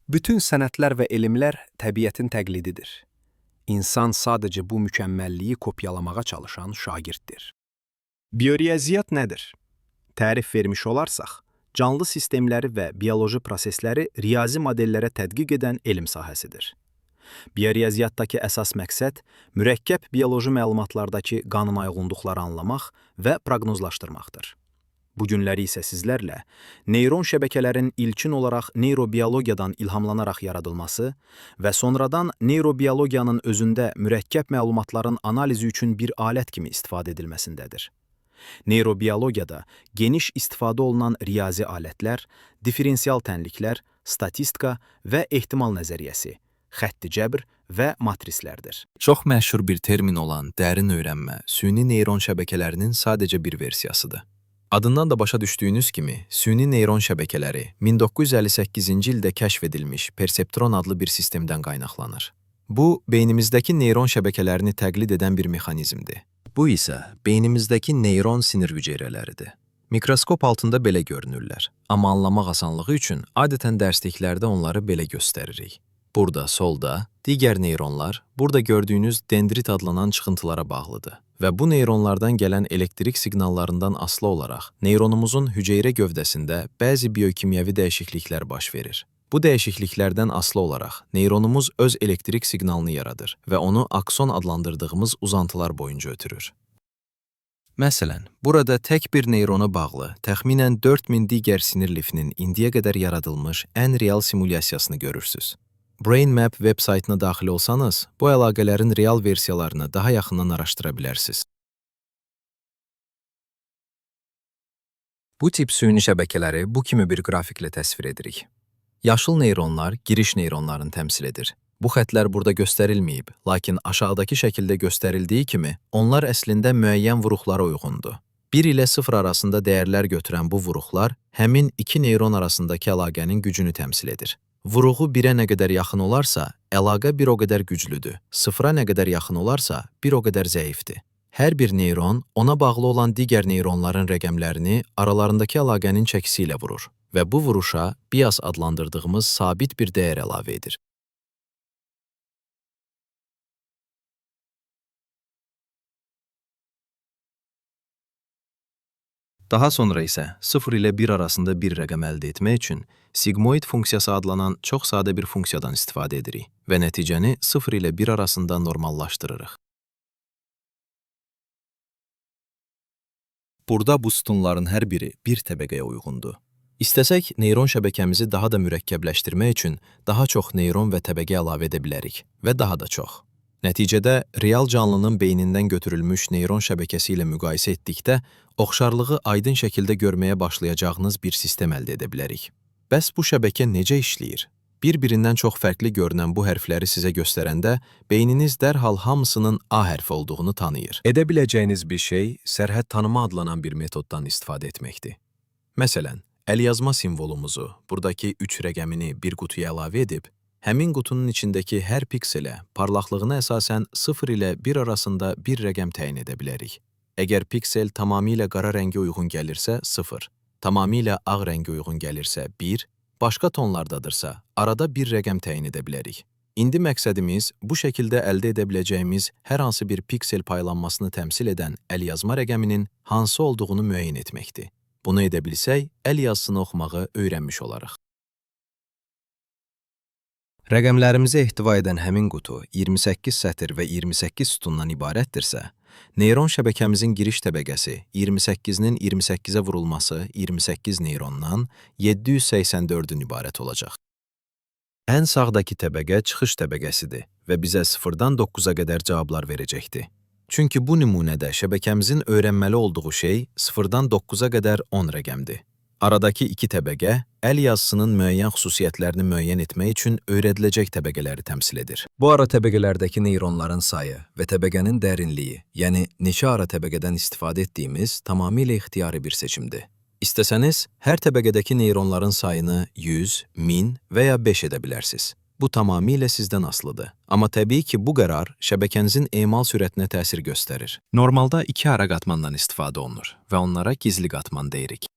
Bütün sənətlər və elmlər təbiətin təqlididir. İnsan sadəcə bu mükəmməlliyi kopyalamağa çalışan şagirddir. Bioriyaziyyat nədir? Tərif vermiş olarsaq, canlı sistemləri və bioloji prosesləri riyazi modellərə tədqiq edən elm sahəsidir. Bioriyaziyyatdakı əsas məqsəd mürəkkəb bioloji məlumatlardakı qanunauyğunluqları anlamaq və proqnozlaşdırmaqdır. Bu günləri isə sizlərlə neyron şəbəkələrin ilkin olaraq neyrobiologiyadan ilhamlanaraq yaradılması və sonradan neyrobiologiyanın özündə mürəkkəb məlumatların analizi üçün bir alət kimi istifadə edilməsindədir. Neyrobiologiyada geniş istifadə olunan riyazi alətlər, diferensial tənliklər, statistika və ehtimal nəzəriyyəsi, xətti cəbr və matrislərdir. Çox məşhur bir termin olan dərin öyrənmə süni neyron şəbəkələrinin sadəcə bir versiyasıdır. Adından da başa düşdüyünüz kimi, süni neyron şəbəkələri 1958-ci ildə kəşf edilmiş perseptron adlı bir sistemdən qaynaqlanır. Bu, beynimizdəki neyron şəbəkələrini təqlid edən bir mexanizmdir. Bu isə beynimizdəki neyron sinir hüceyrələridir. Mikroskop altında belə görünürlər, amma anlamaq asanlığı üçün adətən dərsliklərdə onları belə göstəririk. Burada solda digər neyronlar, burada gördüyünüz dendrit adlanan çıxıntılara bağlıdır və bu neyronlardan gələn elektrik siqnallarından asılı olaraq neyronumuzun hüceyrə gövdəsində bəzi biokimyəvi dəyişikliklər baş verir. Bu dəyişikliklərdən asılı olaraq neyronumuz öz elektrik siqnalını yaradır və onu akson adlandırdığımız uzantılar boyunca ötürür. Məsələn, burada tək bir neyrona bağlı təxminən 4000 digər sinir lifinin indiyə qədər yaradılmış ən real simulyasiyasını görürsüz. Brain Map veb saytına daxil olsanız, bu əlaqələrin real versiyalarını daha yaxından araşdıra bilərsiniz. Bu tip süni şəbəkələri bu kimi bir qrafiklə təsvir edirik. Yaşıl neyronlar giriş neyronlarını təmsil edir. Bu xətlər burada göstərilməyib, lakin aşağıdakı şəkildə göstərildiyi kimi onlar əslində müəyyən vuruqlara uyğundur. 1 ilə 0 arasında dəyərlər götürən bu vuruqlar həmin iki neyron arasındakı əlaqənin gücünü təmsil edir. Vuruğu 1-ə nə qədər yaxın olarsa, əlaqə bir o qədər güclüdür. 0-a nə qədər yaxın olarsa, bir o qədər zəifdir. Hər bir neyron ona bağlı olan digər neyronların rəqəmlərini aralarındakı əlaqənin çəkisi ilə vurur və bu vuruşa bias adlandırdığımız sabit bir dəyər əlavə edir. Daha sonra isə 0 ilə 1 arasında bir rəqəm əldə etmək üçün sigmoid funksiyası adlanan çox sadə bir funksiyadan istifadə edirik və nəticəni 0 ilə 1 arasında normallaşdırırıq. Burada bu sütunların hər biri bir təbəqəyə uyğundur. İstəsək, neyron şəbəkəmizi daha da mürəkkəbləşdirmək üçün daha çox neyron və təbəqə əlavə edə bilərik və daha da çox. Nəticədə, real canlının beynindən götürülmüş neyron şəbəkəsi ilə müqayisə etdikdə, oxşarlığı aydın şəkildə görməyə başlayacağınız bir sistem əldə edə bilərik. Bəs bu şəbəkə necə işləyir? Bir-birindən çox fərqli görünən bu hərfləri sizə göstərəndə, beyniniz dərhal hamısının A hərfi olduğunu tanıyır. Edə biləcəyiniz bir şey, sərhəd tanıma adlanan bir metoddan istifadə etməkdir. Məsələn, əlyazma simvolumuzu, buradakı 3 rəqəmini bir qutuya əlavə edib, həmin qutunun içindəki hər pikselə parlaqlığına əsasən 0 ilə 1 arasında bir rəqəm təyin edə bilərik. Əgər piksel tamamilə qara rəngə uyğun gəlirsə 0, tamamilə ağ rəngə uyğun gəlirsə 1, başqa tonlardadırsa arada bir rəqəm təyin edə bilərik. İndi məqsədimiz bu şəkildə əldə edə biləcəyimiz hər hansı bir piksel paylanmasını təmsil edən əlyazma rəqəminin hansı olduğunu müəyyən etməkdir. Bunu edə bilsək, əl yazısını oxumağı öyrənmiş olarıq. Rəqəmlərimizi ehtiva edən həmin qutu 28 sətir və 28 sütundan ibarətdirsə, neyron şəbəkəmizin giriş təbəqəsi 28-nin 28-ə vurulması 28 neyrondan 784-ün ibarət olacaq. Ən sağdakı təbəqə çıxış təbəqəsidir və bizə 0-dan 9-a qədər cavablar verəcəkdir. Çünki bu nümunədə şəbəkəmizin öyrənməli olduğu şey 0-dan 9-a qədər 10 rəqəmdir. Aradakı iki təbəqə əl yazısının müəyyən xüsusiyyətlərini müəyyən etmək üçün öyrədiləcək təbəqələri təmsil edir. Bu ara təbəqələrdəki neyronların sayı və təbəqənin dərinliyi, yəni neçə ara təbəqədən istifadə etdiyimiz tamamilə ixtiyari bir seçimdir. İstəsəniz, hər təbəqədəki neyronların sayını 100, 1000 və ya 5 edə bilərsiniz. Bu tamamilə sizdən asılıdır. Amma təbii ki, bu qərar şəbəkənizin emal sürətinə təsir göstərir. Normalda iki ara qatmandan istifadə olunur və onlara gizli qatman deyirik.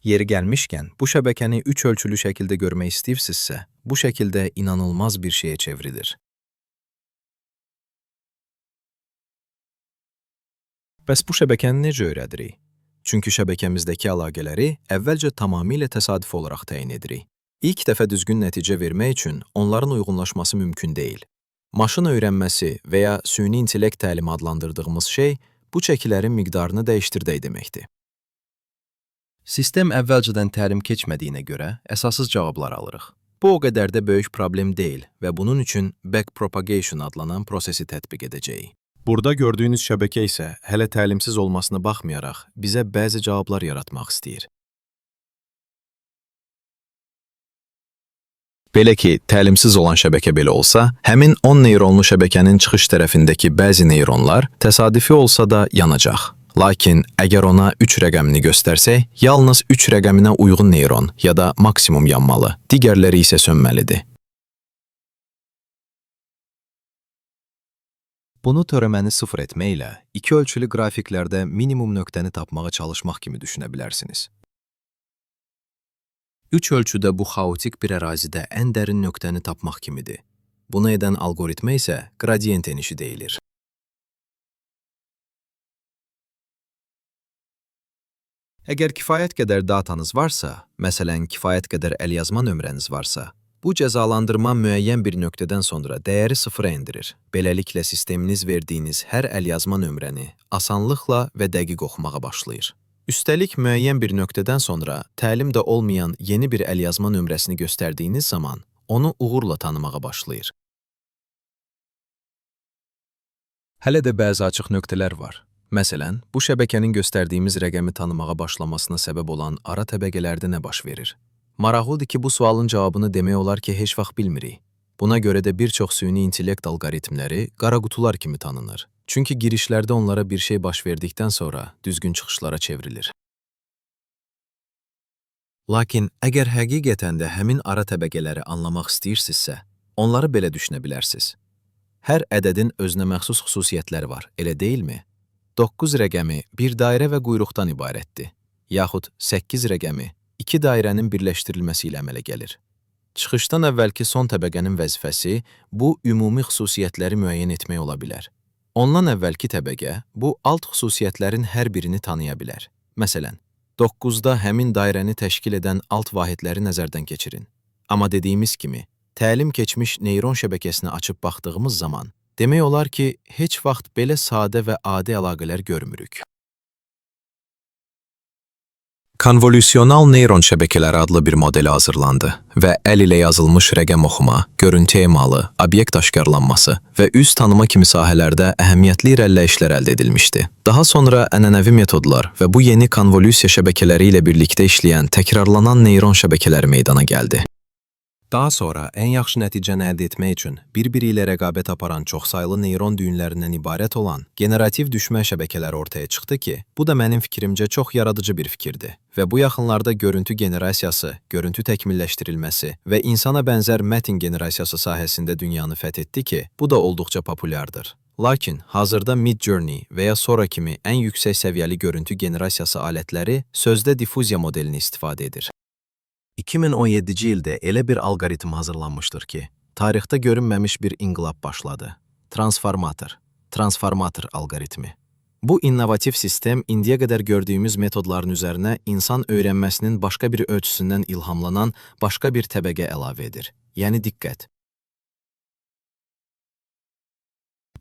Yeri gəlmişkən, bu şəbəkəni üç ölçülü şəkildə görmək istəyirsinizsə, bu şəkildə inanılmaz bir şeyə çevrilir. Bəs bu şəbəkəni necə öyrədirik? Çünki şəbəkəmizdəki əlaqələri əvvəlcə tamamilə təsadüfi olaraq təyin edirik. İlk dəfə düzgün nəticə vermək üçün onların uyğunlaşması mümkün deyil. Maşın öyrənməsi və ya süni intellekt təlimi adlandırdığımız şey bu çəkilərin miqdarını dəyişdirdək deməkdir. Sistem əvvəlcədən təlim keçmədiyinə görə əsassız cavablar alırıq. Bu o qədər də böyük problem deyil və bunun üçün backpropagation adlanan prosesi tətbiq edəcəyik. Burada gördüyünüz şəbəkə isə hələ təlimsiz olmasına baxmayaraq bizə bəzi cavablar yaratmaq istəyir. Belə ki, təlimsiz olan şəbəkə belə olsa, həmin 10 neyronlu şəbəkənin çıxış tərəfindəki bəzi neyronlar təsadüfi olsa da yanacaq. Lakin əgər ona 3 rəqəmini göstərsək, yalnız 3 rəqəminə uyğun neyron ya da maksimum yanmalı, digərləri isə sönməlidir. Bunu törəməni sıfır etməklə iki ölçülü qrafiklərdə minimum nöqtəni tapmağa çalışmaq kimi düşünə bilərsiniz. Üç ölçüdə bu xaotik bir ərazidə ən dərin nöqtəni tapmaq kimidir. Bunu edən alqoritmə isə qradient enişi deyilir. Əgər kifayət qədər datanız varsa, məsələn, kifayət qədər əlyazma nömrəniz varsa, bu cəzalandırma müəyyən bir nöqtədən sonra dəyəri sıfıra endirir. Beləliklə sisteminiz verdiyiniz hər əlyazma nömrəni asanlıqla və dəqiq oxumağa başlayır. Üstəlik, müəyyən bir nöqtədən sonra təlim də olmayan yeni bir əlyazma nömrəsini göstərdiyiniz zaman onu uğurla tanımağa başlayır. Hələ də bəzi açıq nöqtələr var. Məsələn, bu şəbəkənin göstərdiyimiz rəqəmi tanımağa başlamasına səbəb olan ara təbəqələrdə nə baş verir? Maraqlıdır ki, bu sualın cavabını demək olar ki, heç vaxt bilmirik. Buna görə də bir çox süni intellekt alqoritmləri qara qutular kimi tanınır. Çünki girişlərdə onlara bir şey baş verdikdən sonra düzgün çıxışlara çevrilir. Lakin əgər həqiqətən də həmin ara təbəqələri anlamaq istəyirsinizsə, onları belə düşünə bilərsiniz. Hər ədədin özünə məxsus xüsusiyyətləri var, elə deyilmi? 9 rəqəmi bir dairə və quyruqdan ibarətdir, yaxud 8 rəqəmi iki dairənin birləşdirilməsi ilə əmələ gəlir. Çıxışdan əvvəlki son təbəqənin vəzifəsi bu ümumi xüsusiyyətləri müəyyən etmək ola bilər. Ondan əvvəlki təbəqə bu alt xüsusiyyətlərin hər birini tanıya bilər. Məsələn, 9-da həmin dairəni təşkil edən alt vahidləri nəzərdən keçirin. Amma dediyimiz kimi, təlim keçmiş neyron şəbəkəsini açıb baxdığımız zaman demək olar ki, heç vaxt belə sadə və adi əlaqələr görmürük. Konvolüsional neyron şəbəkələri adlı bir model hazırlandı və əl ilə yazılmış rəqəm oxuma, görüntü emalı, obyekt aşkarlanması və üz tanıma kimi sahələrdə əhəmiyyətli irəliləyişlər əldə edilmişdi. Daha sonra ənənəvi metodlar və bu yeni konvolüsiya şəbəkələri ilə birlikdə işləyən təkrarlanan neyron şəbəkələri meydana gəldi. Daha sonra ən yaxşı nəticəni əldə etmək üçün bir-biri ilə rəqabət aparan çoxsaylı neyron düyünlərindən ibarət olan generativ düşmə şəbəkələri ortaya çıxdı ki, bu da mənim fikrimcə çox yaradıcı bir fikirdir və bu yaxınlarda görüntü generasiyası, görüntü təkmilləşdirilməsi və insana bənzər mətn generasiyası sahəsində dünyanı fəth etdi ki, bu da olduqca populyardır. Lakin hazırda Midjourney və ya Sora kimi ən yüksək səviyyəli görüntü generasiyası alətləri sözdə difuziya modelini istifadə edir. 2017-ci ildə elə bir alqoritm hazırlanmışdır ki, tarixdə görünməmiş bir inqilab başladı. Transformator, transformator alqoritmi. Bu innovativ sistem indiyə qədər gördüyümüz metodların üzərinə insan öyrənməsinin başqa bir ölçüsündən ilhamlanan başqa bir təbəqə əlavə edir. Yəni diqqət.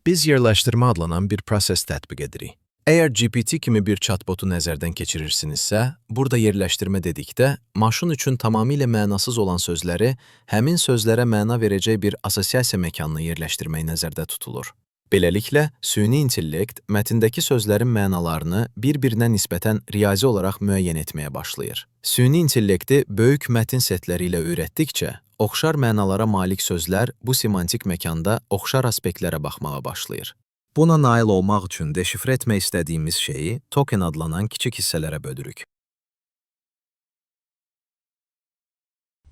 Biz yerləşdirmə adlanan bir proses tətbiq edirik. Əgər GPT kimi bir chatbotu nəzərdən keçirirsinizsə, burada yerləşdirmə dedikdə, maşın üçün tamamilə mənasız olan sözləri həmin sözlərə məna verəcək bir assosiasiya məkanına yerləşdirmək nəzərdə tutulur. Beləliklə, süni intellekt mətndəki sözlərin mənalarını bir-birinə nisbətən riyazi olaraq müəyyən etməyə başlayır. Süni intellekti böyük mətn setləri ilə öyrətdikcə, oxşar mənalara malik sözlər bu semantik məkanda oxşar aspektlərə baxmağa başlayır. Buna nail olmaq üçün deşifrə etmək istədiyimiz şeyi token adlanan kiçik hissələrə bölürük.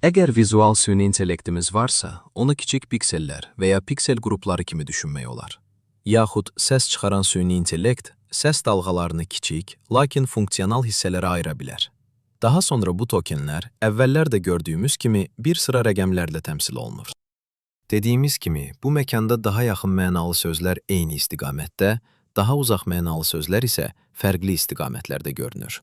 Əgər vizual süni intellektimiz varsa, onu kiçik piksellər və ya piksel qrupları kimi düşünmək olar. Yaxud səs çıxaran süni intellekt səs dalğalarını kiçik, lakin funksional hissələrə ayıra bilər. Daha sonra bu tokenlər əvvəllər də gördüyümüz kimi bir sıra rəqəmlərlə təmsil olunur. Dediyimiz kimi, bu məkanda daha yaxın mənalı sözlər eyni istiqamətdə, daha uzaq mənalı sözlər isə fərqli istiqamətlərdə görünür.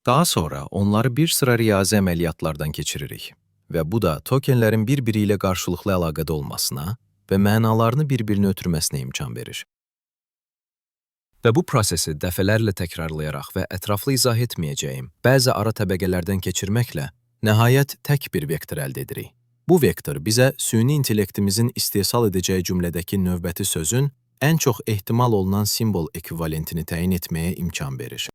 Daha sonra onları bir sıra riyazi əməliyyatlardan keçiririk və bu da tokenlərin bir-biri ilə qarşılıqlı əlaqədə olmasına və mənalarını bir-birinə ötürməsinə imkan verir. Və bu prosesi dəfələrlə təkrarlayaraq və ətraflı izah etməyəcəyim bəzi ara təbəqələrdən keçirməklə nəhayət tək bir vektor əldə edirik. Bu vektor bizə süni intellektimizin istehsal edəcəyi cümlədəki növbəti sözün ən çox ehtimal olunan simvol ekvivalentini təyin etməyə imkan verir.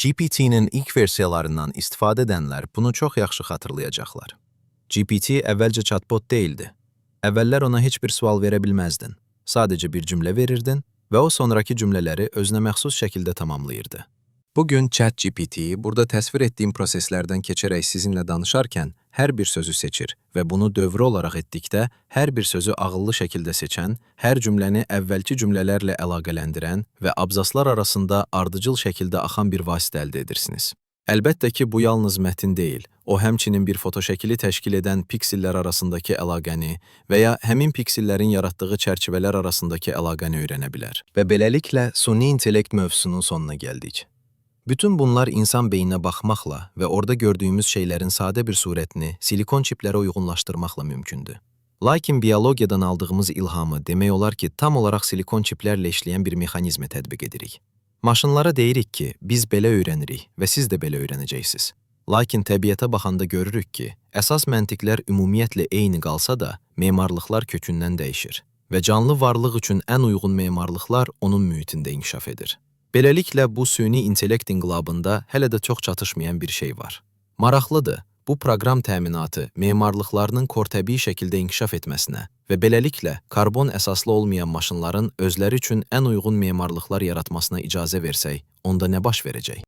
GPT-nin ilk versiyalarından istifadə edənlər bunu çox yaxşı xatırlayacaqlar. GPT əvvəlcə chatbot deyildi. Əvvəllər ona heç bir sual verə bilməzdin. Sadəcə bir cümlə verirdin və o sonrakı cümlələri özünə məxsus şəkildə tamamlayırdı. Bugün ChatGPT burada təsvir etdiyim proseslərdən keçərək sizinlə danışarkən hər bir sözü seçir və bunu dövrü olaraq etdikdə hər bir sözü ağıllı şəkildə seçən, hər cümləni əvvəlki cümlələrlə əlaqələndirən və abzaslar arasında ardıcıl şəkildə axan bir vasitə əldə edirsiniz. Əlbəttə ki, bu yalnız mətin deyil. O həmçinin bir fotoşəkili təşkil edən piksellər arasındakı əlaqəni və ya həmin piksellərin yaratdığı çərçivələr arasındakı əlaqəni öyrənə bilər. Və beləliklə süni intellekt mövzusunun sonuna gəldik. Bütün bunlar insan beyninə baxmaqla və orada gördüyümüz şeylərin sadə bir surətini silikon çiplərə uyğunlaşdırmaqla mümkündür. Lakin biologiyadan aldığımız ilhamı demək olar ki, tam olaraq silikon çiplərlə işləyən bir mexanizmə tətbiq edirik. Maşınlara deyirik ki, biz belə öyrənirik və siz də belə öyrənəcəksiniz. Lakin təbiətə baxanda görürük ki, əsas məntiqlər ümumiyyətlə eyni qalsa da, memarlıqlar kökündən dəyişir və canlı varlıq üçün ən uyğun memarlıqlar onun mühitində inkişaf edir. Beləliklə, bu süni intellekt inqilabında hələ də çox çatışmayan bir şey var. Maraqlıdır, bu proqram təminatı memarlıqlarının kortəbii şəkildə inkişaf etməsinə və beləliklə karbon əsaslı olmayan maşınların özləri üçün ən uyğun memarlıqlar yaratmasına icazə versək, onda nə baş verəcək?